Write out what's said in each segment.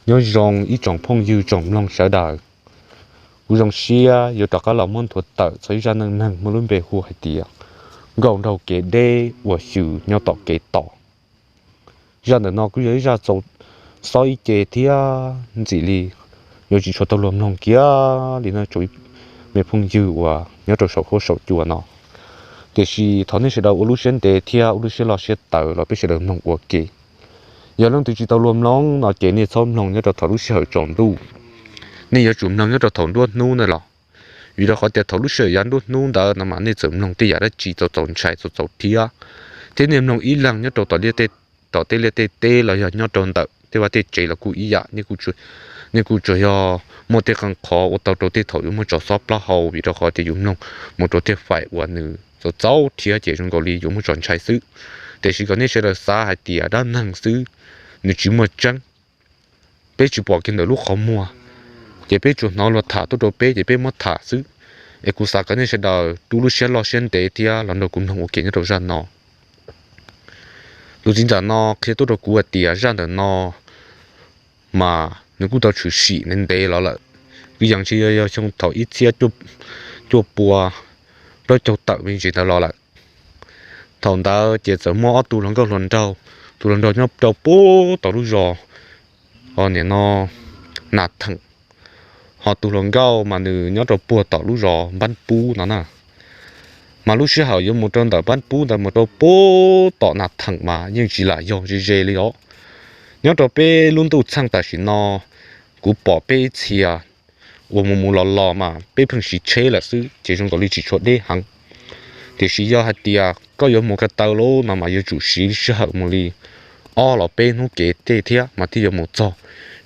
Nyob zoo ib tsoom phooj ywg tsoom mloog sawv daws. Kuv zoo siab yuav rov qab los muab nthuav tawm txog ib zaj neej neeg muaj lub npe hu hais tias nkauj nraug kev deb uas xyws nyob tom kev tos. Zaj ntawm no kuj yog ib zaj txaus xob ib ce thiab ntxim li yuav tsis tshua tau luag mloog kiag li no tsoom me phooj ywg uas nyob rau saum huab saum cua no. Tiam sis thov nej sawv daws ua lub siab ntev thiab ua lub siab loj siab tawv los peb sawv daws mloog ua ke. Yog leej twg tsis tau luag mloog no ces nej txhob mloog nyob rau thaum lub sij hawm tsaus ntuj, nej yuav tsum mloog nyob rau thaum nruab hnub na los. Vim rau qhov tias thaum lub sij hawm yav nruab hnub ntawd no mas nej txawm mloog tej yam dab tsi txaus txaus ntshai txaus txaus thiab, thiab nej mloog ib leeg nyob rau tom tej liaj tej teb los yog nyob rau ntawm tej vaj tej tsev los kuj ib yam, nej kuj tsuas yog muaj tej qee qhov ua tau rau tej thaum yuav muaj tsov xob plaub hau vim rau qhov tias yus mloog mus rau tej fais uas nws txaus txaus thiab ces zoo nkaus li yuav muaj tsov ntshai xwb. Tiam sis kom nej sawv daws xav hais tias dab neeg xwb, nws tsis muaj tseeb. Peb tsis pom kiag ntawm lub qhov muag, ces peb tsuas hnov luag tham tuaj rau peb ces peb muab tham xwb. Es kuv xav kom nej sawv daws rub lub siab loj siab ntev thiab los nrog kuv mloog ua ke nyob rau zaj no. Tus txiv ntxawm no qhia tuaj rau kuv hais tias zaj ntawm no mas nws kuj tau tshwm sim ntev ntev los lawm, kwv yees tsis yog yog xyoo thaum ib txhiab cuaj pua plaub caug tawm me ntsis ntawd los lawm. Thaum ntawd ces txawm muaj ob tug hluas nkauj hluas nraug, tus hluas nraug nyob rau puag tom lub zos nim no Nas Theem, ho tus hluas nkauj mas nws nyob rau puag tom lub zos Npab Pub no na. Mas lub sij hawm yuav mus rau ntawm Npab Pub ntawd mus rau puag tom Nas Theem mas yeej tsis lam yog ze ze li os. Nyob rau peb lub ntuj txheej tam sim no, kuv pom peb ib txhia uas mus mus los los mas peb pheej siv tsheb lawm xwb ces zoo nkaus li tsis tshua deb heev. Tiam sis yog hais tias koj yuav mus ko taw lawm no mas yuav tsum siv sij hawm mus li ob los peb hnub kev tej thiab mas thiaj yuav mus txog.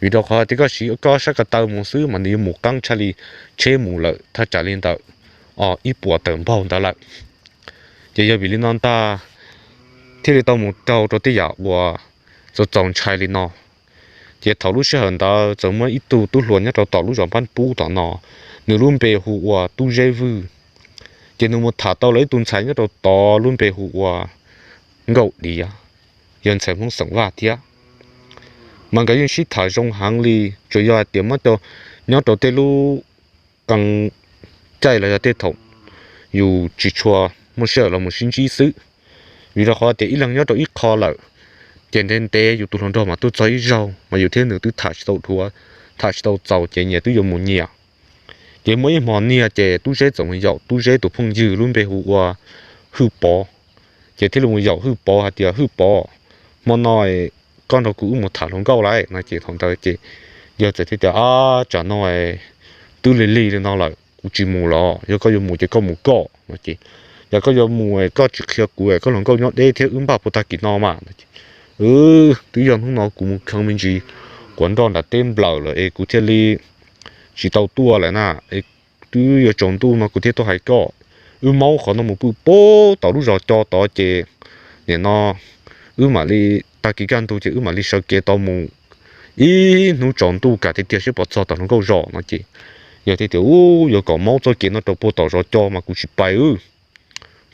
Vim rau qhov tias koj siv koj sab ko taw mus xwb mas nws yuav mus qeeb tshaj li tsheb mus lawm thaj tsam li ntawm ib puas tawm npaug ntawd lawm. Ces yog vim li no ntag thiaj li tau mus raug rau tej yam uas txaus txaus ntshai li no. Ces thaum lub sij hawm ntawd txawm muaj ib tug tub hluas nyob rau tom lub zos Npab Pub tom no, nws lub npe hu ua Tub Zeb Vwj. Ces nws mus tham tau lawv ib tug ntxhais nyob rau tod lub npe hu ua Nkauj Diav, yog ntxhais Hmoob xeem Vaj thiab. Mas nkawd yeej sib tham zoo heev li, tsuas yog hais tias muab nyob rau tej lub qee caij los yog tej thaum yus tsis tshua muaj sij hawm los mus sib ntsib xwb. Vim rau qhov tias ib leeg nyob rau ib qho lawm, ces ntev ntev yus tus hluas nraug mas tuaj txog ib zaug mas yus thiab nws twb tham tsis tau dhuav, tham tsis tau txaus ces nyias twb yuav mus nyias. Ces muaj ib hmo niag ces Tub Zeb txawm mus yaum Tub Zeb tus phooj ywg lub npe hu ua Hwj Pov. Ces thiaj li mus yaum Hwj Pov hais tias, Hwj Pov, hmo no koj nrog kuv wb mus tham hluas nkauj lauj no. Ces thaum ntawd ces yawg txawm thiaj tias, Ab, tsam no twb lig lig li no lawm kuv tsis mus los, yog koj yuav mus ces koj mus koj no. Ces yog koj yuav mus koj tsis qhia kuv, koj hluas nkauj nyob deb thiab wb npaj puag tag kis no mas. Wb twb yog hnub no kuv mus kheev me ntsis quav nroj nram teb nplawm lawm es kuv thiaj li tsis tau tuaj lawm na. Twb yuav tsaus ntuj no kuv thiaj tuaj hais koj. Wb maub qhov no mus pw puag tom lub zos Co tod ces nim no wb mam li, tag kis kaj ntug ces wb mam li sawv kev tau mus ib hnub tsaus ntuj kam tiag tiag seb puas txog tom hluas nkauj zos no. Ces yog tias, Ub, yuav kom maub txoj kev no rau puag tom zos Co mas kuv tsis pais wb,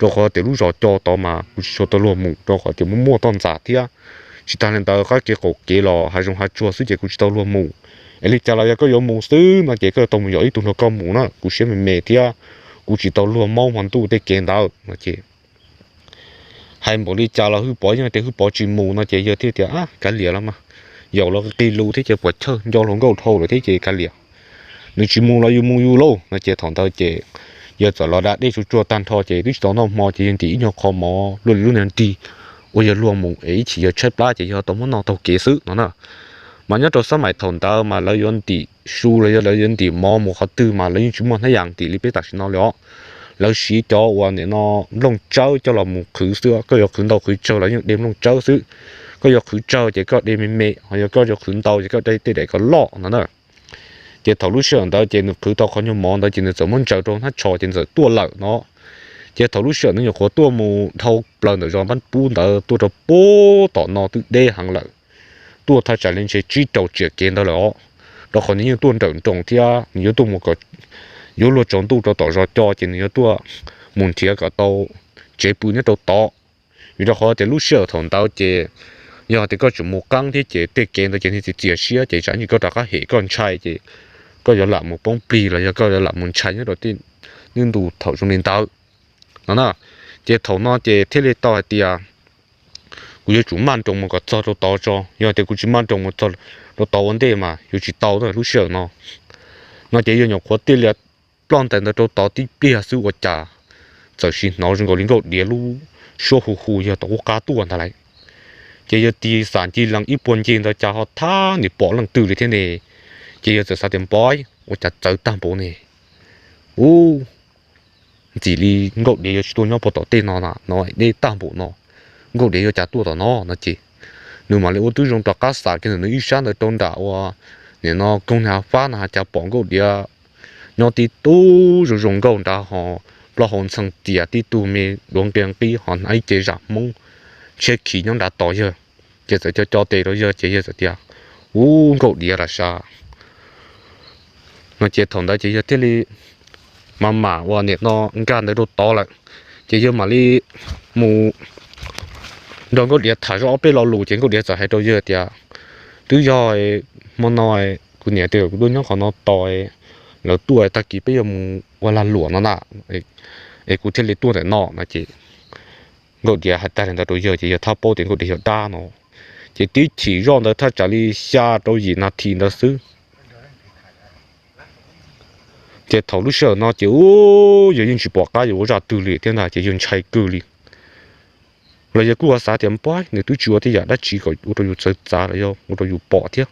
rau qhov tias lub zos Co tod mas kuv tsis tshua tau luag mus rau qhov tias muaj muaj toj ntxas thiab. Tsis tas li ntawd qab kev qaum kev los hav zoov hav tsuag xwb ces kuv tsis tau luag mus. Es li cas los yog koj yuav mus xwb no ces koj yuav tau mus yaum ib tug hluas nkauj mus na, kuv siab me me thiab kuv tsis tau luag maub hmo ntuj tej kev ntawd no. Ces hais npaum li cas los Hwj Pov yeej tias Hwj Pov tsis mus no ces yawg thiaj tias, Ab, kav liam los mas, yaum los qis lus thiab ces puas chawj, nco hluas nkauj dhau lawm thiab ces kav liam, nws tsis mus los yus mus yus lauj no. Ces thaum ntawd ces yawg txawm los da dej tsuag tsuag tag nrho ces twb tsis tau noj hmo ces yawg ntim ib nyuag qho mov luaj li lub niag nrig uas yawg luag mus es ib chim yawg tshaib plab ces yawg tau muab noj taug kev xwb no na. Mas nyob rau xab maim thaum ntawd mas lawv yuav ntim su los yog lawv yuav ntim mov mus qhov twg mas lawv yeej tsis muaj hnab yas ntim li peb tam sim no li os. Lawv siv cov uas nim no nplooj tsawb coj los mus qhwv xwb, koj yuav qhwv ntau qhwv tsawg los yeej de nplooj tsawb xwb. Koj yuav qhwv tsawg ces koj de me me, ho yog koj yuav qhwv ntau ces koj de tej daim kom loj no na. Ces thaum lub sij hawm ntawd ces nws qhwv tau qhov nyuag mov ntawd ces nws txawm muab ntsaws rau hnab tsho ces nws txawm tuaj lawm no. Ces thaum lub sij hawm nws nyuam qhuav tuaj mus dhau plaws ntawm zos Npab Pub ntawd tuaj rau puag tom no twb deb heev lawm, tuaj thaj tsam li ntshe tsib rau tsiam kev ntawd lawm os. Rau qhov nws yeej tuaj nrawm nroos thiab nws yuav tuaj mus kom yuav luag tsaus ntuj rau tom zos Co ces nws yuav tuaj mus nrhiav kom tau tsev pw nyob rau tod. Vim rau qhov tias lub sij hawm thaum ntawd ces Yog tias koj tseem mus qeeb thiab ces tej kev ntawd ces nws txias txias siab ces tsam ntsis koj rov qab hem koj ntshai ces koj yuav lam mus poob plig los yog koj yuav lam mus ntshai nyob rau tej ntu thaum zoo li ntawd no na. Ces thaum no ces thiaj li tau hais tias kuv yuav tsum maj nroos mus kom txog rau tod tso, yog tias kuv tsis maj nroos mus txog rau tod ua ntej mas yuav tsis tau lub sij hawm no. No ces yawg nyuam qhuav thiaj li ploj ntais ntawd rau tod tib pliag xwb ua cas txawm sim hnov zoo nkaus li Nkauj Diav lub suab hu hu yawg tom qub qab tuaj ntag lauj. Ces yawg tig xam ncig lees ib puag ncig ntawd cas ho thab nim pom leej twg li thiab ne. Ces yawg txawm xav tias npov ua cas txawv tag npaum ne. Ub, ntxim li Nkauj Diav yuav tsis tuaj nyob puag tom tej no na, no deb tag npaum no, Nkauj Diav yuav cas tuaj tom no no ces nws mam li ua tib zoo rov qab xam kiag ntawm nws ib sab ntawd rau nram uas nim no koog niag fab no cas pom Nkauj Diav nyob tib tug zoo zoo nkauj nrad ho plaub hau ntxhee tias tib tug me duav nqia nqib ho hnav ib ce zam Hmoob tshiab khiv nyob nrad tos yawg. Ces txawm co co tes rau yawg ces yawg txawm tias, Ub, Nkauj Diav las sas. No ces thaum ntawd ces yawg thiaj li mam mam uas nim no nkag ntawd rau tod lawm. Ces yawg mam li mus nrog Nkauj Diav tham zoj ob peb lo lus ces Nkauj Diav txawm hais rau yawg tias, Twb yog hmo no kuv niam tias kuv tuaj nyob qhov no tos, lawv tuaj tag kis peb yuav mus ua lag luam no na, es kuv thiaj li tuaj ntawm no no ces Nkauj Diav hais tag li ntawd rau yawg ces yawg thab paub tias Nkauj Diav yog dab no. Ces tib chim zoj ntawd thaj tsam li xya rau yim nas this ntawd xwb. Ces thaum lub sij hawm no ces ub, yawg yeej tsis pom qab yuav ua zaj twg li thiab ntag ces yawg ntshai kawg li. Los yawg kuj ua xav tias npab nws twb tsis ua tej yam dab tsi kom ua rau yus txawv txav los yog ua rau yus pom thiab.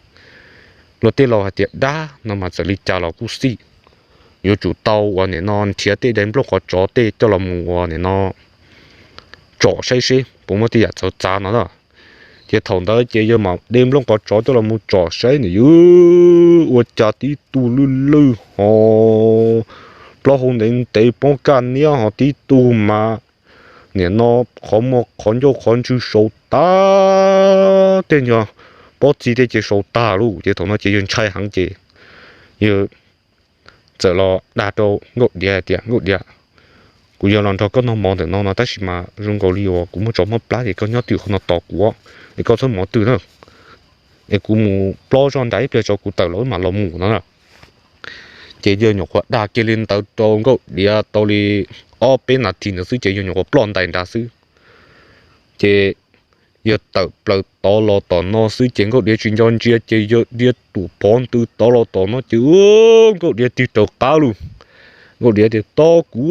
Los tej laus hais tias dab no mas txawm li cas los kuj xij, yuav tsum tau uas nim no nrhiav tej de nplooj qhov tsov tej coj los mus uas nim no tsom saib seb puas muaj tej yam txawv txav no na. Ces thaum ntawd ces yawg mam de nplooj qhov tsov coj los mus tsom saib nws yuav ua cas tib tug lwj lwj ho plaub hau ntev ntev poob kaj niab ho tib tug mas nim no qhov muag qhov ncauj qhov ntswg saud tag, tej nyuag pob txi tej ces saud tag lauj. Ces thaum no ces yawg ntshai heev ces yawg txawm los dag rau Nkauj Diav hais tias, Nkauj Diav, kuv yuav los nrog koj noj mov ntawm no no tab sis mas zoo nkaus li uas kuv muaj tso mob plab ces koj nyob twj ywm qhov no tos kuv, es koj txhob mus twg na, es kuv mus plob zoj nrad ib pliag tso kuv tawm los wb mam los mus no na. Ces yawg nyuam qhuav dag kiag li ntawd rau Nkauj Diav tau li ob peb nas this ntawd xwb ces yawg nyuam qhuav ploj ntais nrad xwb. Ces yawg tawm plaws tod los tom no xwb ces Nkauj Diav tsis nco ntsia ces yawg dhia tus phov ntws tod los tom no ces Nkauj Diav tig raws qab lug. Nkauj Diav tias, Tos kuv,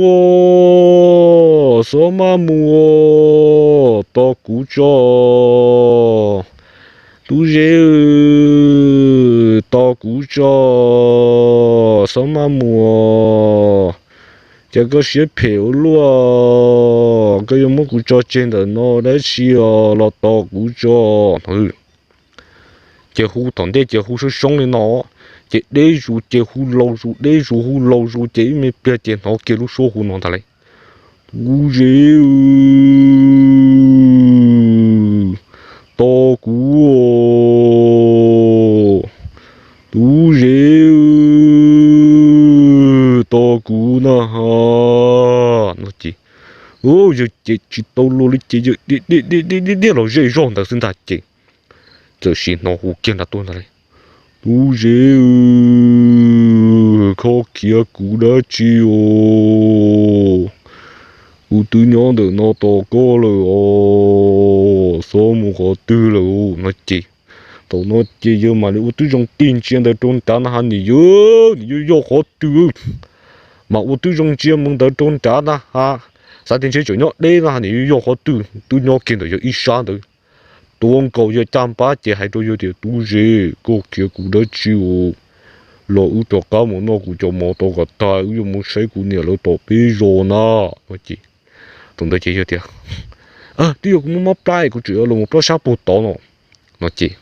xob maj mus, tos kuv tso, tub zeb, tos kuv tso, xob maj mus, cas koj siab phem ua luaj, koj yuav muab kuv tso tseg ntawm no dab tsi os, los tos kuv tso. Ces hu tom ntej ces hu soob soob li no, ces deb zus ces hu laus zus, deb zus hu laus zus ces ib me pliag ces hnov kiag lub suab hu no ntag lauj, Tub zeb, tos kuv, tub zeb, tos kuv na ha. No ces yawg ces tsis tau luag li ces yawg dhia dhia dhia los ze zog ntawd xwb ntag ces txawm sim hnov hu kiag nrad tuaj ntag lauj, Tub zeb, koj khiav kuv dab tsi os? Kuv twb nyob ntawm no tos koj lawm os, xob mus qhov twg lawm? No ces thaum no ces yawg mam li ua tib zoo tig ntsia ntawd rau nrad na ha, nim yog, nim yog yog qhov twg? Mas ua tib zoo ntsia mus ntawd rau nrad na ha, xav tias ntshe tseem nyob deb na ha, nim yog yog qhov twg? Twb nyob kiag ntawm yawg ib sab ntawd. Tuav nkaus yawg caj npab ces hais rau yawg tias, Tub zeb, koj khiav kuv dab tsi os? Los wb rov qab mus noj kuv cov mov tau kom tag, wb yuav mus saib kuv niam lawv tom peb zos na. No ces thaum ntawd ces yawg tias, Twb yog kuv muaj mob plab, kuv tseem yuav los mus plob sab puag tod no. No ces,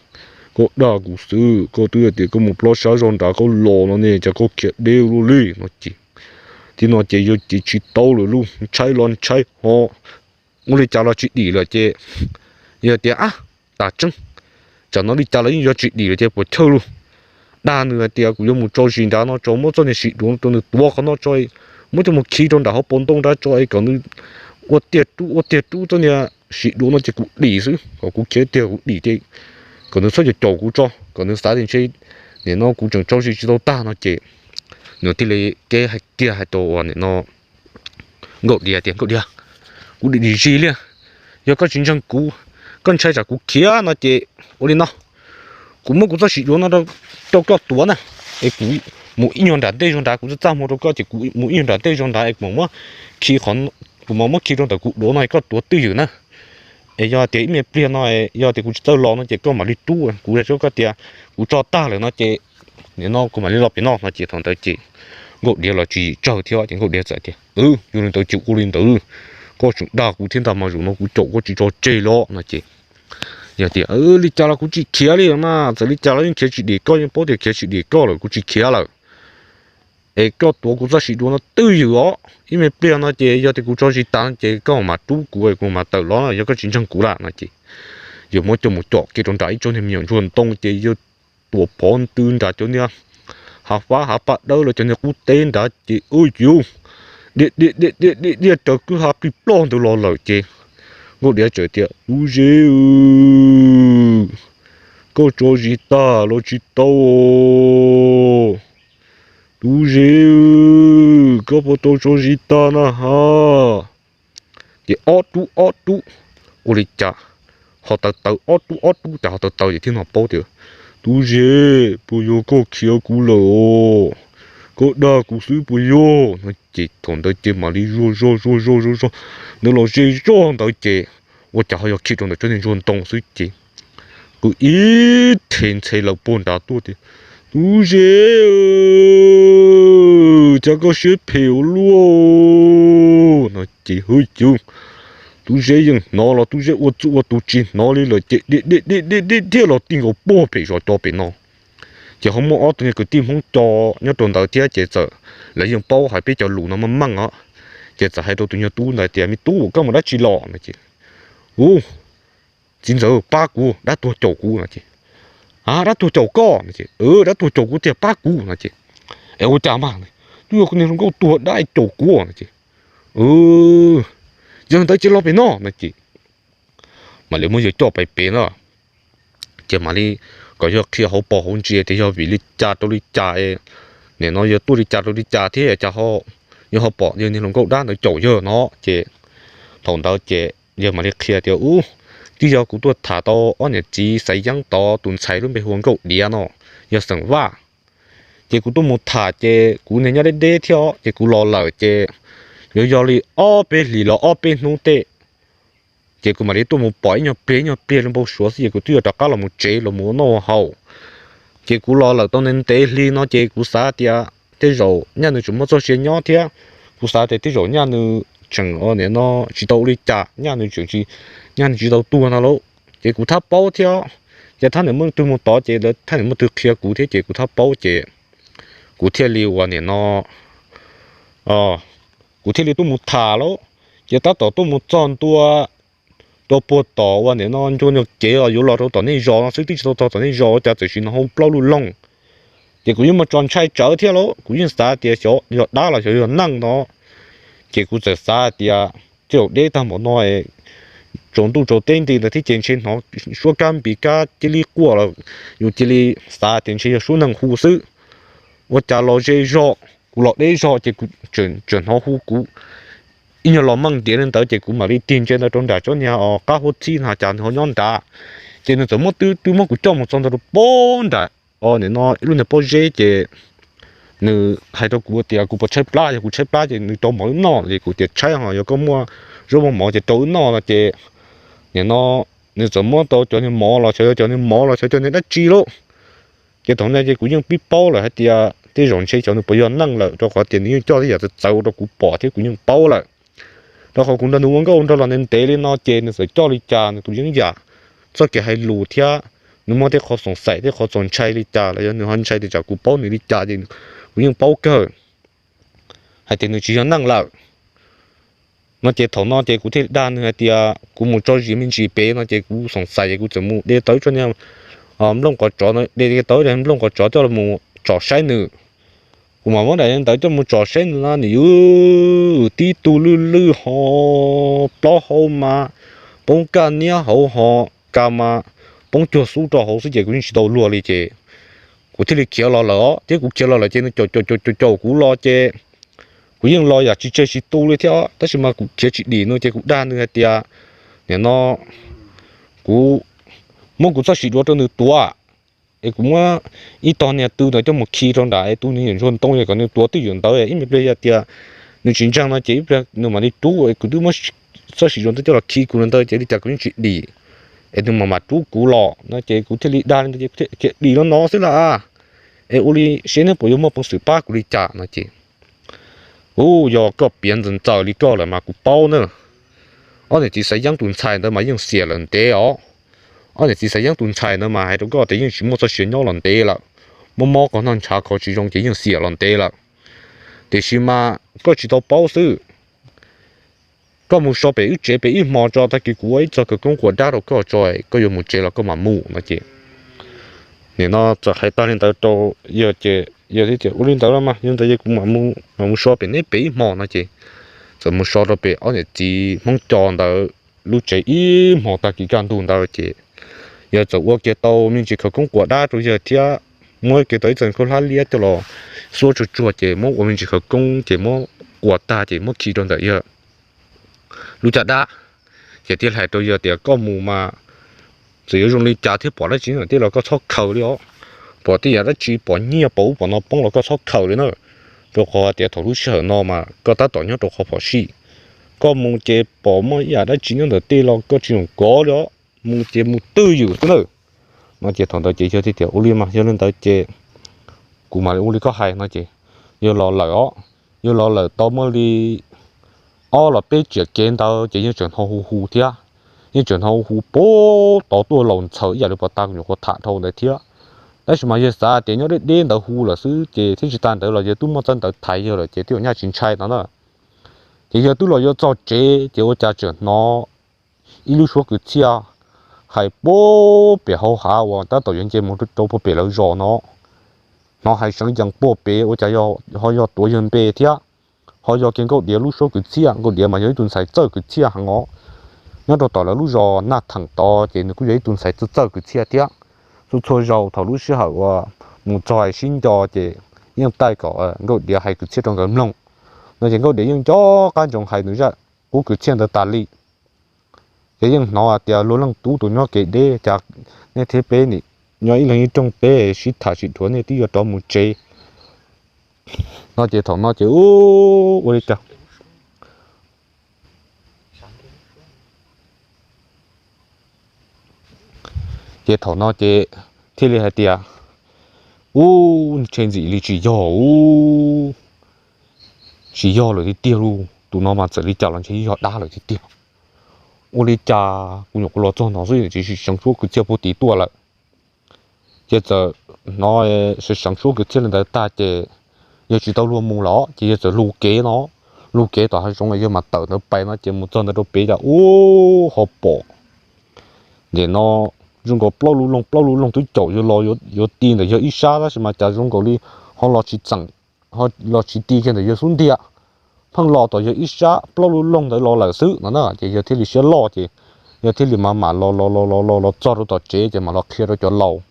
Koj dag kuv xwb, koj twb hais tias koj mus plob sab zog nrad koj los no ne, cas koj khiav deb luaj li? No ces, thaum no ces yawg ces tsis tau lawm lauj, ntshai los ntshai ho ua li cas los tsis dim lawm ces yawg tias, Ab, tas tseeb, tsam no li cas los yeej yuav tsis dim lawm ces puas chawj lauj. Dag nws hais tias kuv yuav mus tso zis nrad no tso, muab txoj niag sim duav rau nws tuav qhov no tso, muab coj mus khi rau nram hauv paus ntoo nrad tso es kom nws ua tiag rub ua tiag rub txoj niag sim dua no ces kuv dim xwb, kom kuv khiav tiag kuv dim ces kom nws txhob caum caum kuv tso, kom nws xav tias ntshe nim no kuv tseem tso zis tsis tau tag no ces nws thiaj li kev hais kiag hais rau uas nim no Nkauj Diav tias, Nkauj Diav, kuv dim dim zis li, yog koj tsis ntseeg kuv, koj ntshai tsam kuv khiav no ces ua li no, kuv muab kuv txoj sim duav no rau koj tuav na, es kuv mus ib nyuag nram ntej zog nrad, kuv txaj txaj muag rau koj ces kuv mus ib nyuag nram ntej zog nrad es kuv mam muab khi qhov, kuv mam muab khi rau ntawm kuv duav no es koj tuav twj ywm na. Es yog tias ib me pliag no yog tias kuv tsis txawj los no ces koj mam li rub, kuv hais rau koj tias kuv tso tag lawm no ces nim no kuv mam li los pem no no ces thaum ntawd ces Nkauj Diav los tsis tsawg thiab ces Nkauj Diav txawm tias, Yog li ntawd ces ua li ntawd, koj tseem dag kuv thiab ntag mas zaum no kuv caum koj tsis tso tseg los no ces yog tias li cas los kuv tsis khiav li mas, txawm li cas los yeej khiav tsis dim koj, yeej paub tias khiav tsis dim koj lawm, kuv tsis khiav lawm. Es koj tuav kuv txoj sim duav no twj ywm os, ib me pliag no ces yog tias kuv tso zis tas no ces koj mam rub kuv, kuv mam tawm los, yog koj tsis ntseeg kuv lawm no ces yawg muab coj mus com kiag rau nram ib tsob niag me nyuam ntsuag ntoo ces yawg tuam phov ntws nram cov niag hav fab hav paj dawb los cov niag qub teb nrad ces ua yuv, diaj diaj diaj diaj diaj raws kwj ha qis ploj ntawd los lawm ces Nkauj Diav txawm tias, Tub Zeb, koj tso zis tag los tsis tau? Tub Zeb, koj puas tau tso zis tag na ha? Ces ob rub ob rub, ua li cas ho taws taws ob rub ob rub, cas ho taws taws ces thiaj no paub tias, Tub Zeb, puas yog koj khiav kuv lawm os? Koj dag kuv xwb puas yog no ces thaum ntawd ces mam li zuag zog zuag zog zuag zog ntawd los ze zog ntawd ces ua cas ho yog khi rau ntawm tsob niag ntsuag ntoo xwb ces qw ib rhe ntxhe lawm puag nrad tuaj tias, Tub Zeb, cas koj siab phem ua luaj no ces hwj yus, Tub Zeb yeej hnov los Tub Zeb ua txuj ua tus tsis hnov li lawm ces diaj diaj diaj diaj diaj los ti nkaus puag pem zos co pem no. Ces ho muaj ob tug niag kwv tij Hmoob co nyob rau ntawd thiab ces txawm lawv yeej paub hais peb cov lus no meej meej os. Ces txawm hais rau tus nyuag tub ntawd tias, Me tub, koj mus dab tsi los no ces, U, txiv ntxawm, pab kuv, dab tuag caum kuv no ces, A, dab tuag caum koj no ces, Dab tuag caum kuv tiag, pab kuv no ces, Es ua cas mas? Twb yog kuv niag hluas nkauj tuag dab caum kuv no ces, Yog li ntawd ces los pem no no ces mam li muab yawg coj pais pem na. Ces mam li kom yawg qhia hauv paus hauv ntsis tias yog vim li cas rau li cas, nim no yawg tuaj li cas rau li cas thiab cas ho yawg ho pom yawg niag hluas nkauj dab ntawd caum yawg no ces thaum ntawd ces yawg mam li qhia tias, U, twb yog kuv tuaj tham tau ob niam txiv Xaiv Yeeb tod tus ntxhais lub npe hu ua Nkauj Diav no, yog xeem Vaj. Ces kuv tuaj mus tham ces kuv niag nyob deb deb thiab ces kuv los lawm ces yuav yog li ob peb hlis los ob peb hnub tej ces kuv mam li tuaj mus pom ib nyuag pliag ib nyuag pliag li npau suav xwb ces kuv twb yuav rov qab los mus tsev los mus ua noj ua haus. Ces kuv los lawm tau ntev ntev hli no ces kuv xav tias tej zaum nyaj nws tseem muaj txoj sia nyob thiab, kuv xav tias tej zaum nyaj nws tseem ua nim no tsis tau ua li cas, nyaj nws tseem tsis, nyaj nws tsis tau tuag no lauj. Ces kuv thab paub thiab, ces thab niam muaj twg mus tod ces lawv thab niam muaj twg qhia kuv thiab ces kuv thab paub ces kuv thiaj li ua nim no kuv thiaj li tuaj mus tham lauj. Ces tab tom tuaj mus txog ntua rau puag tom ua nim no ncua nyuag kev os yuav los rau tom nej zos no xwb, twb tsis tau txog tom nej zos ua cas txawm sim hnov hu plaub lub loog. Ces kuv yeej muaj tso ntshai tsawv thiab lauj, kuv yeej xav tias xyov yog dab los xyov yog neeg no. Ces kuv txawm xav tias tej zaum deb tag npaum no, tsaus ntuj tsaus teb nti ntawd thiab ces ntshe hnov suab kab npis kab cia li quaj los yus cia li xav tias ntshe yog suab neeg hu xwb. Ua cas los ze zog, kuv los deb zog ces kuv tseem hnov hu kuv ib nyuag los meej ntiav li ntawd ces kuv mam li tig ntsia ntawd rau nram tsob niag os qab huab txhib no cas nws ho nyob nrad. Ces nws txawm muab twb twb muab kuv coj mus txog ntawd rau pob nram os nim no ib lub niag pob zeb ces nws hais rau kuv tias kuv puas tshaib plab, yog kuv tshaib plab ces nws rau mov wb noj. Ces kuv tias tshaib ho yog koj muaj zaub muaj mov ces rau wb noj no ces nim no nws txawm muab tau cov niag mov los xyov yog cov niag mov los xyov cov niag dab tsi lauj. Ces thaum ntawd ces kuv yeej pib paub lawm hais tias tej zaum ntshe xyov nws puas yog neeg lawm rau qhov tias nws yeej coj tej yam txawv txawv ua rau kuv pom thiab kuv yeej paub lawm. Rau qhov kuv nrog nws ua nkauj ua nraug los ntev ntev li no ces nws txawm coj li cas nws tus yeeb yam, txoj kev hais lus thiab nws muaj tej qhov xoom xaim tej qhov txaus ntshai li cas los yog nws ho ntshai tias tsam kuv paub nws li cas ces kuv yeej paub kawg hais tias nws tsis yog neeg lawm. No ces thaum no ces kuv thiaj dag nws hais tias kuv mus tso zis me ntsis pem no ces kuv xoom xaim ces kuv txawm mus de tau ib tsob niag nplooj qos tsov, de tau ib daim nplooj qos tsov coj los tsom saib nws. Kuv mam muab daim ntawd coj mus tsom saib nws no nws yuav tib tug lwj lwj ho plaub hau mas poob kaj niab hauv ho ka mas poob cuag xub rau hauv xwb ces kuv yeej tsis tau luag li ces kuv thiaj li khiav los lawm os. Thiab kuv khiav los lawm ces nws caum caum caum caum kuv los ces kuv yeej los yam tsis tseg tsis tu li thiab, tab sis mas kuv khiav tsis dim no ces kuv dag nws hais tias nim no kuv muab kuv txoj sia duav rau nws tuav es kuv muab ib tog niag tw ntawd coj mus khi rau nram es tus niag ntsuag ntoo es kom nws tuav twj ywm ntawd. Ib me pliag yog tias nws tsis ntseeg no ces ib pliag nws mam li rub es kuv twb muab txoj sia duav ntawd coj los khi kuv ntawd ces li cas kuv yeej tsis dim es nws mam mam rub kuv los no ces kuv thiaj li dag li ntawd ces kuv thiaj khiav dim los no xwb las. Es ua li seb neb puas yuav muaj peev xwm pab kuv li cas no ces u, yog koj piav ntxaws ntxaws li koj lawm mas kuv paub na. Ob niam txiv Xaiv Yeeb tus ntxhais ntawd mas yeej xiam lawm ntev os. Ob niam txiv Xaiv Yeeb tus ntxhais ntawd mas hais rau koj tias yeej tsis muaj txoj sia nyob los ntev lawm. Mob mob qhov noj ntshav kho tsis zoo ces yeej xiam los ntev lawm. Tiam sis mas koj tsis tau paub xwb. Koj mus so pem wb tsev pem ib hmo tso, tag kis kuv ua ib txog khawv koob quas dab rau koj tso, koj yuav mus tsev los koj mam mus no ces nim no txawm hais tag li ntawd rau yawg ces yawg thiaj tias ua li ntawd los mas yog li ntawd yog kuv mam mus so pem neb pem ib hmo no ces txawm mus so rau pem ob niam txiv Hmoob Co ntawd lub tsev ib hmo. Tag kis kaj ntug ntawd ces yawg txawm ua kiag tau me ntsis khawv koob quas dab rau yawg thiab muab kiag tau ib txoj khaub hlab liab coj los xuab tsuag tsuag ces muab ua me ntsis khawv koob ces muab quas tag ces muab khi rau ntawm yawg lub caj dab. Ces thiaj hais rau yawg tias koj mus mas txawm yuav zoo li cas thiab pom dab tsi no thiab los koj txhob khaws li os. Pom tej yam dab tsi pom nyiaj pom ub pom no poob los koj txhob khaws li na, rau qhov tias thaum lub sij hawm no mas koj tab tom nyob rau qhov phom sij. Koj mus ces pom muaj ib yam dab tsi nyob ntawm tej los koj tsis txhob kov li os, mus ces mus twj ywm xwb na. No ces thaum ntawd ces yawg thiaj tias ua li mas yog li ntawd ces kuv mam li ua li koj hais no ces yawg los lawm os. Yawg los lawm tau muaj li ob los peb tsiam kev ntawd ces yeej tseem hnov hu hu thiab. Yeej tseem hnov hu hu puag tod tuaj laus ntxhaws ib yam li pos tas kuv nyuam qhuav tham dhau ntawd thiab. Tab sis mas yawg xav tias nyob deb deb ntawd hu lawm xwb ces thiab tsis tas ntawd los yawg twb muaj txawj ntawv thaiv yawg lawm ces twb yuav nyaj tsis ntshai no na. Ces yawg twb los yuav txog tsev ces ua cas tseem hnov ib lub suab kwv txhiaj hais puag pem hauv hav uas tab tom yuav nce mus rau puag pem lawv zos no. Hnov hais seev yees puag pem ua cas ho yog tuav yawg npe thiab. Ho yog kiag Nkauj Diav lub suab kwv txhiaj. Nkauj Diav mas yog ib tug ntxhais txawj kwv txhiaj heev os. Nyob rau tom lawv lub zos Naj Theem tod ces nws kuj yog ib tug ntxhais txawj txawj kwv txhiaj thiab. Txhua txhua zaus thaum lub sij hawm uas mus txog hais sib nco ces yeej taij kom Nkauj Diav hais kwv txhiaj rau nkawd mloog. No ces Nkauj Diav yeej nco qab ntsoov hais nws zaj qub kwv txhiaj ntawd tas li. Ces yeej hnov hais tias luag leej tub tus nyob kev deb cas nej thiab peb nim nyob ib leeg ib rooj teb sib tham sib dhuav nej twb yuav rov mus tsev. No ces thaum no ces ua li cas ces thaum no ces thiaj li hais tias ub, ntshe ntxim li tsis yog ub, tsis yog lawm tiag tiag lauj. Tus no mas txawm li cas los ntshe yog dab lawm tiag tiag. Ua li cas kuv nyuam qhuav los txog no xwb tsis seev suab kwv txhiaj puag tim tuaj lawm. Ces txawm hnov seev suab kwv txhiaj li ntawd tag ces yawg tsis tau luag mus los ces yawg txawm lug kev no, lug kev tom hav zoov yawg mam tawm ntawd pais no ces mus txog ntawd rau pem cas ub, ho pom nim no zoo nkaus plaub lub loog plaub lub loog twb caum yawg los yuav ti ntawm yawg ib sab tab sis mas cas zoo nkaus li ho los tsis txeem, los tsis ti kiag ntawm yawg xub ntiag, pheej los tom yawg ib sab plaub lub loog ntawd los lawm xwb no na. Ces yawg thiaj li siab loj ces yawg thiaj li mam mam los los los los los los txog rau tom tsev ces mam los qhia rau cov laus.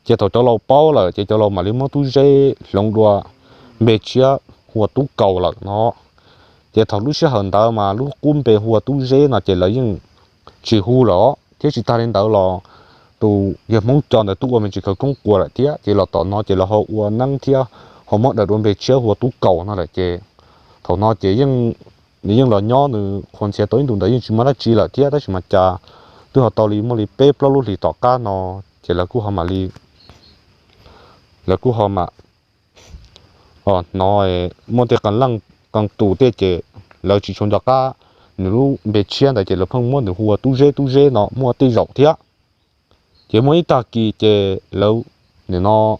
Ces thaum cov laus paub lawm ces cov laus mam li muab Tub Zeb hloov dua npe tshiab hu ua Tub Kaus lawm no. Ces thaum lub sij hawm ntawd mas lub qub npe hu ua Tub Zeb no ces lawv yeej tsis hu lawm os. Thiab tsis tas li ntawd los tus yawg Hmoob Co ntawd twb ua me ntsis khawv koob quas lawm thiab ces los tom no ces lawv ho ua neeb thiab ho muab daws dua npe tshiab hu ua Tub Kaus no lawm ces thaum no ces nws yeej los nyob nws qhuas ntxhias tau ib ntus ntawd yeej tsis muaj dab tsi lawm thiab tab sis mas cas twb ho tau li muaj li peb plaub lub hlis tom qab no ces lawv kuj ho mam li, lawv kuj ho mam hnov muaj tej qee leej qee tus tej ces lawv tsis tshua nco qab nws lub npe tshiab ntawd ces lawv pheej muab nws hu ua Tub Zeb Tub Zeb no muaj tej zaum thiab. Ces muaj ib tag kis ces lawv, nim no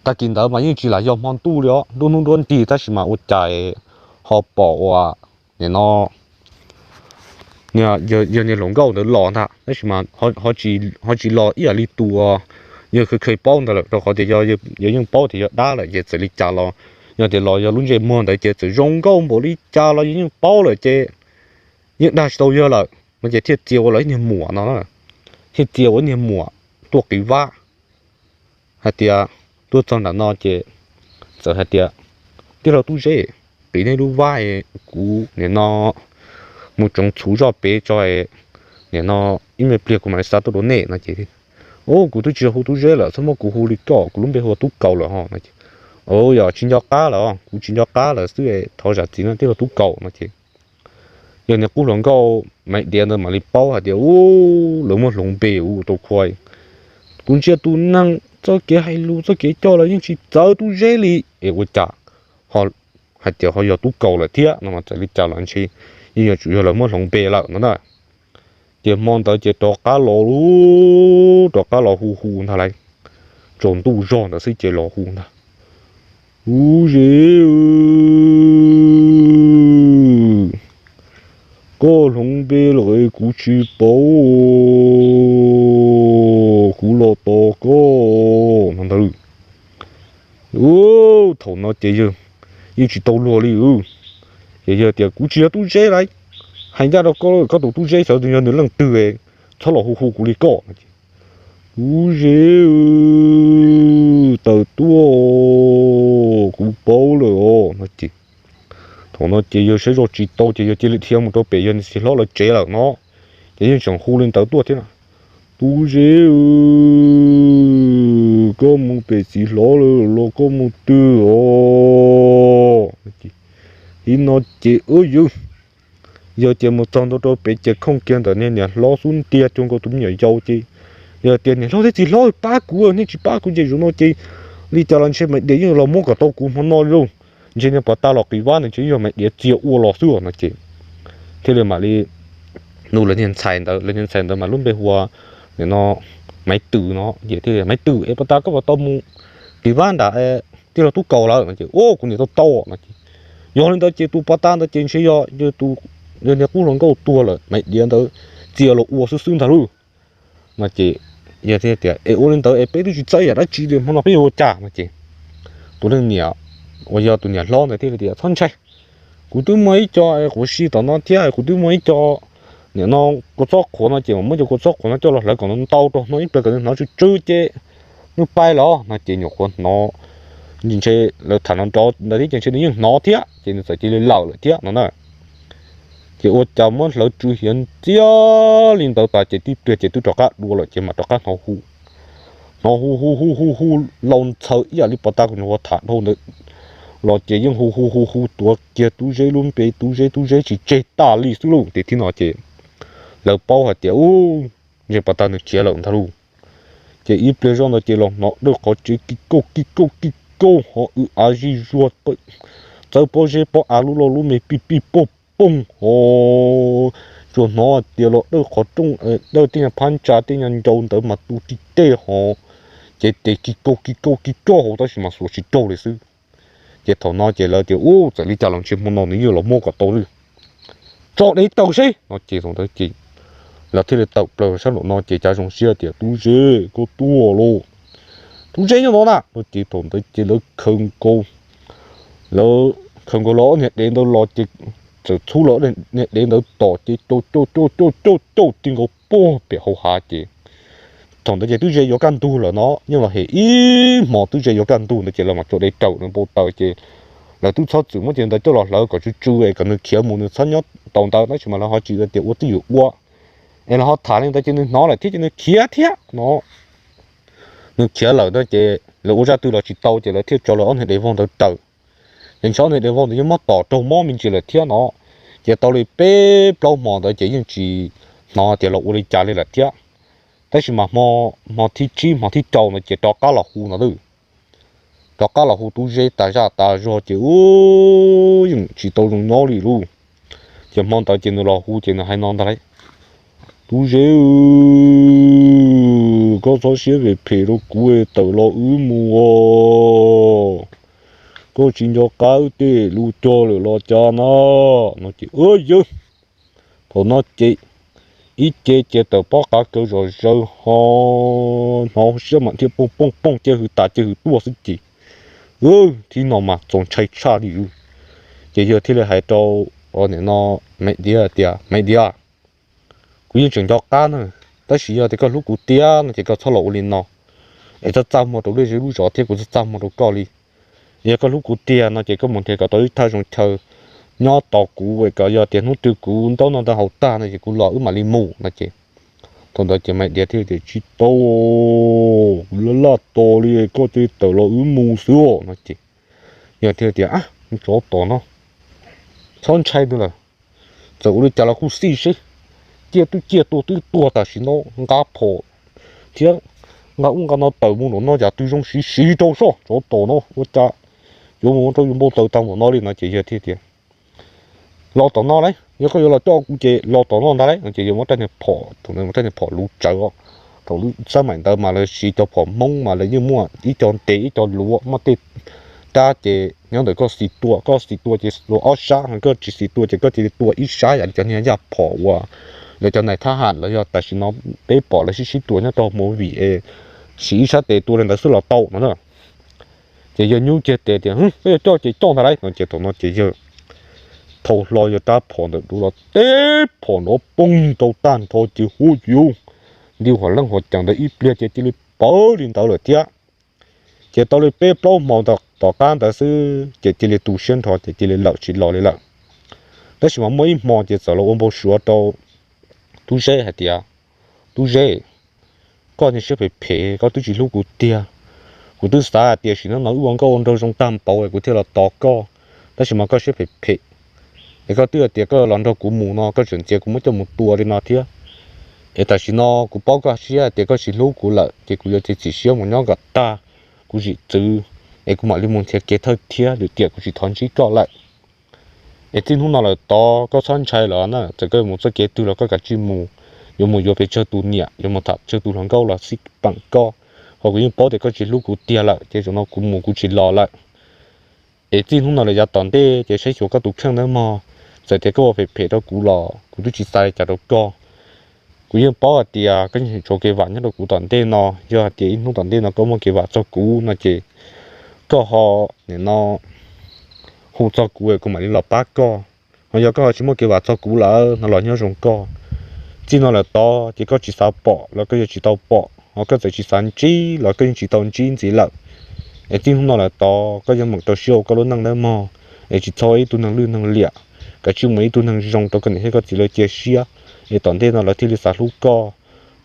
tag kis ntawd mas yeej tsis lam yog hmo ntuj li os, nruab hnub nruab nrig tab sis mas ua cas ho pom uas nim no yawg niag hluas nkauj ntawd los ntag tab sis mas ho tsis los ib yam li tus uas yawg kheev kheev paub ntawd lawm rau qhov tias yawg yeej paub tias yog dab lawm ces txawm li cas los yog tias los yog lub ntsej muag ntawd ces txawm zoo nkauj npaum li cas los yawg yeej paub lawm ces yeej dag tsis tau yawg lawm. no ces thiaj txia ua lawv ib niag muam no, thiaj txia ua ib niag muam tuaj qiv vab hais tias, tuaj txog nram no ces txawm hais tias, Tij laug Tub Zeb, qiv nej lub vab, kuv nim no mus tsoov txhuv zoj pem tso, nim no ib me pliag kuv mam li xa tuaj rau nej no ces, Ub, kuv twb tsis yog hu Tub Zeb lawm, txhob muab kuv hu li koj, kuv lub npe hu ua Tub Kaus lawm ho no ces, Yog tsis nco qab lawm, kuv tsis nco qab lawm xwb, thov zam txim nawb tij laug Tub Kaus no ces yog niag qub hluas nkauj Maiv Diav ntawd mam li paub hais tias, Ub, lawv muab hloov npe ua tau khuaj. Kuv ntsia tus neeg txoj kev hais lus txoj kev coj los yeej tsis txawv Tub Zeb li es ua cas hais tias ho yog Tub Kaus lawm thiab no mas txawm li cas los ntshe yeej yuav tsum yog lawv muab hloov npe lawm no na. Ces hmo ntawd ces rov qab los, rov qab los hu hu ntag lauj. Tsaus ntuj zog ntawd xwb ces los hu ntag, Tub Zeb, koj hloov npe lawm kuv tsis paub, kuv los tos koj no ntag. Thaum no ces yawg yeej tsis tau luag li. Ces yawg tias, Kuv tsis yog Tub Zeb lauj, hais ncaj rau koj, koj tus Tub Zeb xyov yog nws leej twg, txhob los hu hu kuv li koj no ces, Tub Zeb, tawm tuaj, kuv paub lawm os no ces, thaum no ces yawg saib zoj tsis tau ces yawg cia li dhia mus rau pem yawg niag txiv hlob lawv tsev lawm no. Ces yeej tseem hu li ntawd tuaj thiab na, Tub Zeb, koj mus pem txiv hlob lawm los koj mus twg os? Ib no ces yawg, yawg ces mus txog ntua rau pem ces khooj kiag ntawm niag niam hlob xub ntiag cuag nkaus tus me nyuam yaus ces yawg tias, Niam hlob thiab txiv hlob, pab kuv, nej tsis pab kuv ces zaum no ces li cas los ntshe Maiv Diav yeej los muab kom tau kuv hmo no li lauj. Ntshe niag pov tag los qiv vab ntawd ntshe yog Maiv Diav txia ua los xwb no ces thiaj li mam li nug lawv niag ntxhais ntawd, lawv niag ntxhais ntawd mas lub npe hu ua nim no Maiv Twm no ces thiaj, Maiv Twm es pov tag koj puas tau mus qiv vab nram tij laug Tub Kaus lawm no ces, Ub, kuv niam tau tau no ces, Yog li ntawd ces tus pov tag ntawd ces ntshe yog, yog niag qub hluas nkauj tuag lawm Maiv Diav ntawd txia los ua xwb xwb ntag lauj no ces yawg thiaj tias, Es ua li ntawd es peb twb tsis txawj yam dab tsi li, hmo no peb yuav ua cas no ces tus leej niam uas yog tus niam hlob ntawd thiaj li tias, Txhob ntshai, kuv twb muaj ib co quav si tom no thiab, kuv twb muaj ib co nim no kua txob qhuav no ces mam muab cov kua txob qhuav no coj los hlawv kom ntau rau hno ib pliag kom nws hnov tsw tsw ces nws pais los no ces nyuam qhuav hnov, ntshe lawv tham nrov nrov ntawd thiab ces ntshe nws yeej hnov thiab ces nws txawm cia li lawm lawm thiab no na. Ces ua cas muab hlawv tsw hiav ntxiag li ntawd tas ces tib pliag ces twb rov qab dua lawm ces mam rov qab hnov hu, hnov hu hu hu hu hu, laus ntxhaws ib yam li pov tag kuv nyuam qhuav tham dhau ntawd los ces yeej hu hu hu hu tuav kiag Tub Zeb lub npe, Tub Zeb, Tub Zeb tsis tseg tas li xwb lauj. Ces thaum no ces lawv paub hais tias, Ub, ntshe pov tag nws khiav lawm ntag lauj. Ces ib pliag zoj ntawd ces los hnov dawj qhov tsev kis kauj kis kauj kis kauj ho w av zig zuag, txawb pob zeb pob av lub loj lub me pij pij poj pooj ho, tsuas hnov tias los dawj qhov rooj, dawj tej nyuag phab ntsa tej nyuag ncau ntawd mas tu ris tej ho, ces tes kis kauj kis kauj kis kauj hauv tab sis mas xuas tsis raug li xwb. Ces thaum no ces lawv tias, Ub, txawm li cas los ntshe hmo no nws yeej los muab kom tau li, tso dev raws seb no ces thaum ntawd ces lawv thiaj li tawm plaws sab nraum no ces cav zoo siab tias, Tub Zeb, koj tuaj lauj, Tub Zeb nyob no na no ces thaum ntawd ces lawv khaws nkaus, lawv khaws nkaus lawv ob niag dev ntawd los ces txawm txhub lawv ob niag dev ntawd tom ces cauj cauj cauj cauj cauj cauj ti nkaus puag pem hauv hav ces thaum ntawd ces Tub Zeb yuav kaj ntug lawm no, yeej los hem ib hmo Tub Zeb yuav kaj ntug ntawd ces lawv mam tso dev raws nws npau taws ces lawv twb txhob txwm muab cov ntawd coj los hlawv kom tsw tsw es kom nws khiav mus nws txhob nyob tau ntawd tab sis mas lawv ho tsis tias ua twj ywm ua, es lawv ho tham li ntawd ces nws hnov lawm thiab ces nws khiav thiab no. Nws khiav lawm no ces lawv ua zaj twg los tsis tau ces lawv thiaj tso lawv ob niag dev vog ntawd raws. Ces ntshe ob niag dev vog ntawd yeej muab tom raug mob me ntsis lawm thiab no. Ces tau li peb plaub hmo ntawd ces yeej tsis hnov tias los ua li cas li lawm thiab. Tab sis mas hmo thib tsib hmo thib rau no ces rov qab los hu no, rov qab los hu Tub Zeb tas zaj tas zog ces ub, yeej tsis tau zoo nyob li lauj. Ces hmo ntawd ces nws los hu ces nws hais no ntag lauj, Tub Zeb, koj txhob siab phem phem rau kuv, tawm los wb mus os. Koj tsis nco qab wb tej lus cog lawm los cas na? No ces ua yawg, thaum no ces ib ce ces tawm pob qav kaws zom zaws ho hnov siab mam dhia pooj pooj pooj ces hws tas ces hws tuaj xwb ces, thib no mas txaus ntshai tshaj li. Ces yawg thiaj li hais rau, nim no, Maiv Diav tias, Maiv Diav, Kuv yeej tseem nco qab na, tab sis yog tias koj hlub kuv tiag no ces koj txhob los ua li no, es txaj txaj muag rau lub zej lub zos thiab kuv txaj txaj muag rau koj li. Yog koj hlub kuv tiag no ces koj mus nrhiav kom tau ib thaj zoo chaw nyob tos kuv, kom yog tias hnub twg kuv ntaub no ntawd haus tag no ces kuv los wb mam li mus no ces. Thaum ntawd ces Maiv Diav thiaj tias, Tsis tau, kuv laj laj tos li, koj cia li tawm los wb mus xwb os no ces. Yog thiaj tias, Tsov tom no, txhob ntshai nws lawm, txawm ua li cas los kuj xij seb, ciaj twb ciaj, tuag twb tuag, tam sim no nqa phom thiab nqa ub nqa no tawm mus nraum no yam twg zoo siv siv rau soj, tsov tom no ua cas yuav mus ua rau yus npau taws tau npaum no li no ces yog thiaj tias, Los tom no lauj, yog koj yuav los coj kuv ces los tom no ntag lauj no ces yog muab rab niag phom, thaum ntawd muab rab niag phom luv tsawv os. Thaum lub xab maim ntawd mas lawv siv cov phom Hmoob mas lawv yeej muaj ib co ntev ib co luav, muaj tej rab ces nyob ntawm koj xis tua, koj xis tua ces luav ob sab, ho koj tsis xis tua ces koj cia li tua ib sab yam li cov niag yaj phom uas lawv cov nais thab ham los yog tam sim no peb pom lawv sib sib tua nyob rau movie es siv ib sab tes tua li ntawd xwb los tau no na. Ces yawg nyuj kiag tes tias, Koj yuav coj ces coj ntag lauj no ces thaum no ces yawg thau hlo yawg rab phom ntawm duav los teb phom nrov poog rau tag nrho ces huaj yuv nti huam leej huam ceem ntawd ib pliag ces cia li pawv li ntawd lawm thiab. Ces tau li peb plaub hmo tom qab ntawd xwb ces cia li tu siab nrho ces cia li lawm tsis los li lawm. Tab sis mas muaj ib hmo ces txawm los ua npau suav rau Tub Zeb hais tias, Tub Zeb, koj niag siab phem phem, koj twb tsis hlub kuv tiag. Kuv twb xav hais tias sim neej no wb ua nkauj ua nraug zoo tag npaum kuv thiaj los tos koj, tab sis mas koj siab phem phem, es koj twb hais tias koj los nrog kuv mus no koj tseem ntxias kuv muab coj mus tua li no thiab. Es tam sim no kuv paub koj siab hais tias koj tsis hlub kuv lawm ces kuv yuav txiav txim siab mus nyob kom tag kuv zim txwv, es kuv mam li mus nrhiav kev thawj thiab lwm tiam kuv tsis thov ntsib koj lawm. Es txij hnub no lawm tod koj txhob ntshai lawm na, txawm koj yuav mus txoj kev twg los koj kav tsij mus, yuav mus yuav pes tsawg tus niam, yuav mus tham tsawg tus hluas nkauj los xij peem koj, ho kuv yeej paub tias koj tsis hlub kuv tiag lawm ces zaum no kuv mus kuv tsis los lawm. Es txij hnub no lawm yav tom ntej ces saib xyuas koj tus kheej nawb mog, txawm tias koj ua phem phem rau kuv los kuv twb tsis xav li cas rau koj. Kuv yeej paub hais tias koj yeej tshuav kev vam nyob rau kuv tom ntej no, yog hais tias ib hnub tom ntej no koj muaj kev vam txog kuv no ces koj ho nim no hu txog kuv kuv mam li los pab koj. Ho yog koj ho tsis muaj kev vam txog kuv lawm no los nyob zoo koj. Txij no lawm tod ces koj tsis xav pom los koj yuav tsis tau pom, ho koj txawm tsis xav ntsib los koj yeej tsis tau ntsib ntxiv lawm. Es txij hnub no lawm tod koj yuav meem rau siab ua koj lub neej nawb mog, es tsis txhob ib tug neeg lwj neeg liam, kav tsij mus ib tug neeg zoo rau koj niam thiab koj txiv lawv cia siab, es tom ntej no lawv thiaj li xav hlub koj.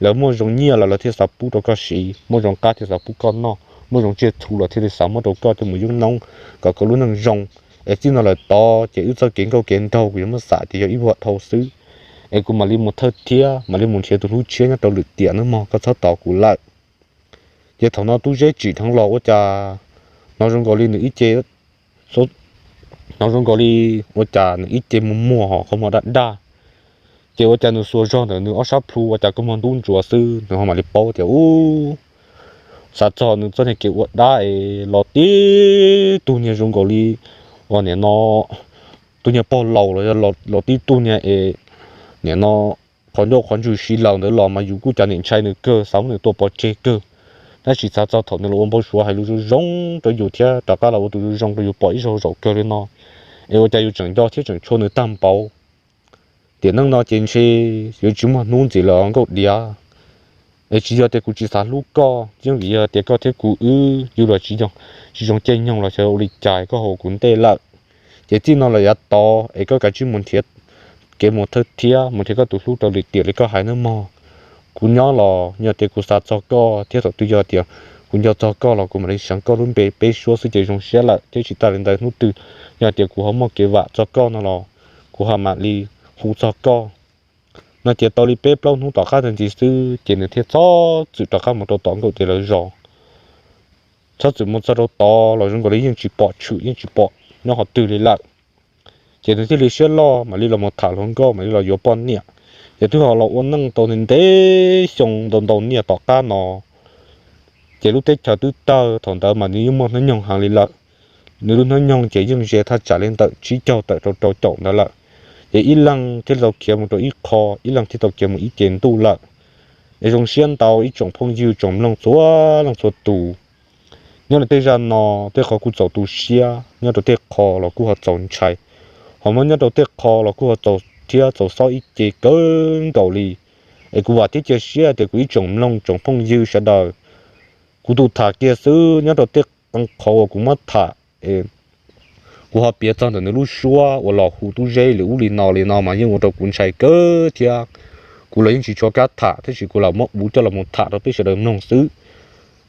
Lawv muaj zoo nyiaj los lawv thiaj xav pub rau koj siv, muaj zoo qab thiaj xav pub koj noj, muaj zoo tsiaj txhu los thiaj li xav muab rau koj coj mus yeeb noob kom koj lub neej zoo. Es txij no lawm tod ces wb txoj kev nkauj kev nraug kuv yuav muab xam tias yog ib vuag dhau xwb, es kuv mam li mus thawj thiab mam li mus nrhiav tus hlub tshiab nyob rau lwm tiam nawb mog, koj txhob tos kuv lawm. Ces thaum no Tub Zeb tsim dheev los ua cas hnov zoo nkaus li nws ib ce, hnov zoo nkaus li ua cas nws ib ce muag muag ho qhov muag daj daj. Ces ua cas nws xuas zog ntawm nws ob sab plhu ua cas kua muag ntub ntsuav xwb, nws ho mam li paub tias ub, xav txog nws txoj niag kev ua dab es los tib tug niag zoo nkaus li uas nim no tus niag pog laus los yog los tib tug niag es nim no qhov ncauj qhov ntswg siv laws ntawd los mas yus kuj cav nim ntshai nws kawg, xav muab nws tua pov tseg kawg. Tab sis xav txog thaum nws los ua npau suav hais lus zoo zoo rau yus thiab rov qab los ua tus zoo zoo rau yus pom ib zaug zaum kawg li no, es ua cas yus tseem nco thiab tseem tshua nws tag npaum. Tiam neej no ces ntshe yuav tsis muaj hnub ntxiv lawm nkauj diav. Es tsis yog tias kuv tsis xav hlub koj, yeej vim yog tias koj thiab kuv wb yus los tsis zoo caij nyoog los xyov ua li cas koj haus kuv ntej lawm. Ces txij no lawm yav tod es koj kav tsij mus nrhiav kev mus thawj thiab mus nrhiav koj tus hlub rau lwm tiam li koj hais nawb mog. Kuv nyob los yog tias kuv xav txog koj thiab thaum twg yog tias kuv nco txog koj los kuv mam li seev koj lub npe peb suab xwb ces zoo siab lawm thiab tsis tas li ntawd hnub twg yog tias kuv ho muaj kev vam txog koj no los kuv ho mam li hu txog koj. No ces tau li peb plaub hnub tom qab ntawd ntxiv xwb ces nws thiaj txhob txwm rov qab mus rau tom nkauj diav lawv zos. Txhob txwm mus txog rau tod los zoo nkaus li yeej tsis pom tshwm yeej tsis pom nyob qhov twg li lawm. Ces nws thiaj li siab loj mam li los mus tham hluas nkauj mam li los yuav poj niam. Ces twb ho los ua neej tau ntev xyoo ntau ntau niaj tom qab no. Ces lub teb chaws twb tawg, thaum ntawd mas nws yeej muaj hnub nyoog heev li lawm. Nws lub hnub nyoog ces yeej ze thaj tsam li ntawm tsib caug tawm rau rau caum ntawd lawm. Ces ib leeg thiaj tau khiav mus rau ib qho, ib leeg thiaj tau khiav mus ib ce ntuj lawm. Es zoo siab ntau ib tsoom phooj ywg tsoom mloog txhua leej txhua tus. Nyob rau tej zaj no, tej qhov kuj txaus tu siab, nyob rau tej qho los kuj ho txaus ntshai, ho muab nyob rau tej qho los kuj ho txaus thiab txaus xob ib ce kawg nkaus li. Es kuv vam thiab cia siab tias kuv ib tsoom mloog tsoom phooj ywg sawv daws, kuv tus tham kiag xwb nyob rau tej qee qhov uas kuv muab tham, kuv ho piav txog ntawm nws lub suab uas los hu tub zeb li ub li no li no mas yeej ua rau kuv ntshai kawg thiab. Kuv los yeej tsis tshua kab tham tab sis kuv los muab ua coj los mus tham rau peb sawv daws mloog xwb.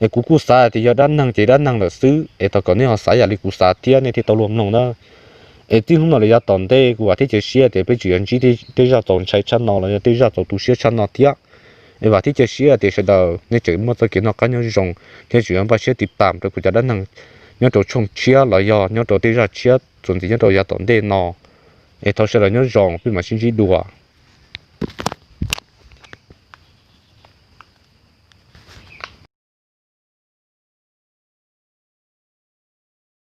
Es kuv kuj xav tias yog dab neeg ces dab neeg lawm xwb, es thov kom nej ho xav yam li kuv xav thiab nej thiaj tau luag mloog na. Es txij hnub no los yav tom ntej kuv vam thiab cia siab tias peb tseem yuav ntsib tej zaj txaus ntshai tshaj no los yog tej zaj txaus tu siab tshaj no thiab. Es vam thiab cia siab tias sawv daws nej tseem muaj txoj kev noj qab nyob zoo thiab tseem yuav npaj siab tiv tam rau kuv cov dab neeg nyob rau tshooj tshiab los yog nyob rau tej zaj tshiab txuas ntxiv nyob rau yav tom ntej no. Es thov sawv daws nyob zoo, peb mam sib ntsib dua.